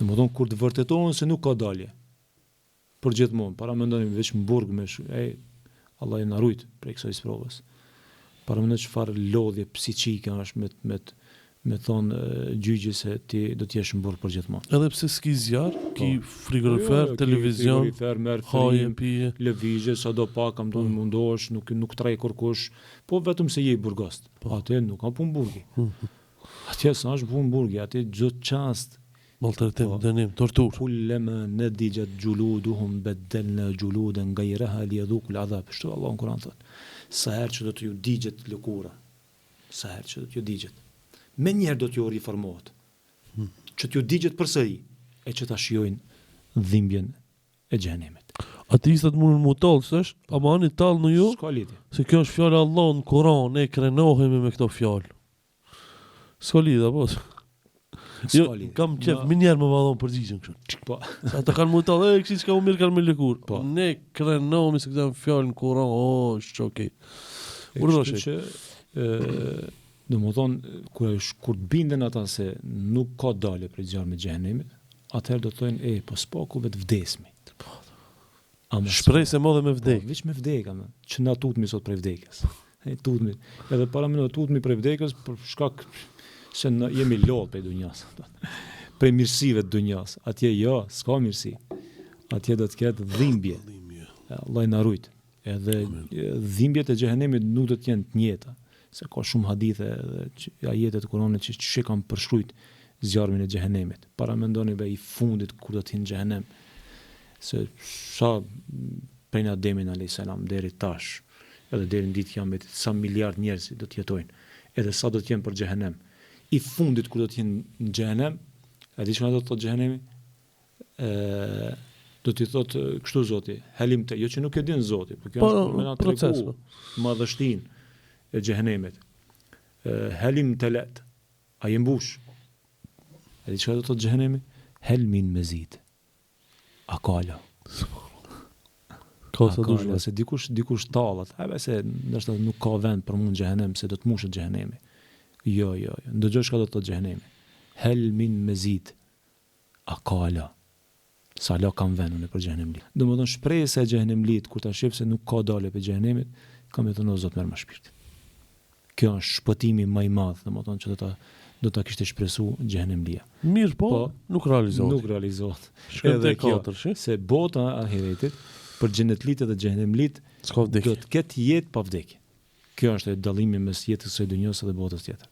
Domethonë, kur të vërtetohen se nuk ka dalje, për gjithmonë, paramendoni veç në burg me shku, ej, Allahu na rujt prej kësaj sprovës. Paramendo çfarë lodhje psiqike është me me me thonë gjyqi se ti do të jesh në burg për gjithmonë. Edhe pse s'ki zjarr, po. ki frigorifer, jo, jo, televizion, frigorifer, merr frymë, pije, lëvizje, sado pak, kam thonë po. mundohesh, nuk nuk t'rreh kërkush, po vetëm se je i burgost. Po. Atje nuk ka punë burgi. Atje s'është punë burgi, atje çdo çast Maltretim, po, dënim, torturë. Kullema nedixhet xhuluduhum beddelna xhuluden gajreha lijedhukul adhab. Kështu Allahu në Kur'an thotë. Sa herë që do t'ju digjet lëkura, sa herë që do t'ju digjet, menjëherë do t'ju riformohet. Hmm. Që t'ju digjet përsëri e që ta shijojnë dhimbjen e xhehenemit. Ateistat mundën mu tall, s'është? Ama ani tallnu ju? S'ka lidhje. Se kjo është fjala e Allahut në Kur'an, ne krenohemi me këto fjalë. S'ka lidhje apo? Jo, kam qef menjëherë me ma dhon përgjigjen kështu. Po. Se ata kanë mu tall, e kështu çka u mirë kanë me lëkurë. Po. Ne krenohemi se këto janë fjalë në Kur'an, oh, është okay. Urdhëro që ë domethonë kur kur të binden ata se nuk ka dalje prej zjarmit të xhehenemit, atëherë do të thonë, e, po s'paku vetë vdesmi. Po. Ama shpresë e madhe me vdek. Po, veç me vdek, ama, që na tutmi sot prej vdekjes. E tutmi. Edhe paramendo tutmi prej vdekjes për shkak se në, jemi lodh prej dunjas. Prej mirësive të dunjas. Atje jo, s'ka mirësi. Atje do të ketë dhimbje. Allahu na rujt. Edhe dhimbjet e xhehenemit nuk do të jenë të njëjta, se ka shumë hadithe dhe ajete të Kuranit që që kanë përshkrujt zjarmin e xhehenemit. Paramendoni be i fundit kur do të hinë në xhehenem, se sa prej Ademit alayhis salam deri tash, edhe deri në ditë kiametit, sa miliard njerëz do të jetojnë, edhe sa do të jenë për xhehenem. I fundit kur do të hinë në xhehenem, a di çka do të thotë xhehenemi? Ë do t'i thotë kështu Zoti, helim te, jo që nuk e din Zoti, po kjo po, është me na tregu po. madhështinë e xhehenemit. Helimtele't, a je mbush? E di çka do të thotë xhehenemi? Hel min mezid. A ka la? Ka sa dush. Se dikush dikush tallet, a se ndoshta nuk ka vend për mu në xhehenem se do të mushet xhehenemi. Jo, jo, jo. Ndëgjo çka do të thotë xhehenemi. Hel min mezid. A ka la? Se hala kam vend unë për xhehenemli. Domethënë shpresa e xhehenemlit kur ta shef se nuk ka dalje prej xhehenemit, ka me thënë o Zot merrma shpirtin. Kjo është shpëtimi më i madh, domethënë që do ta do ta kishte shpresu xhehenemlia. Mirëpo, po, nuk realizohet. Nuk realizohet. Edhe kjo, se bota e ahiretit për xhenetlitë dhe xhehenemlit do të ketë jetë pa vdekje. Kjo është dallimi mes jetës së dunjos dhe botës tjetër.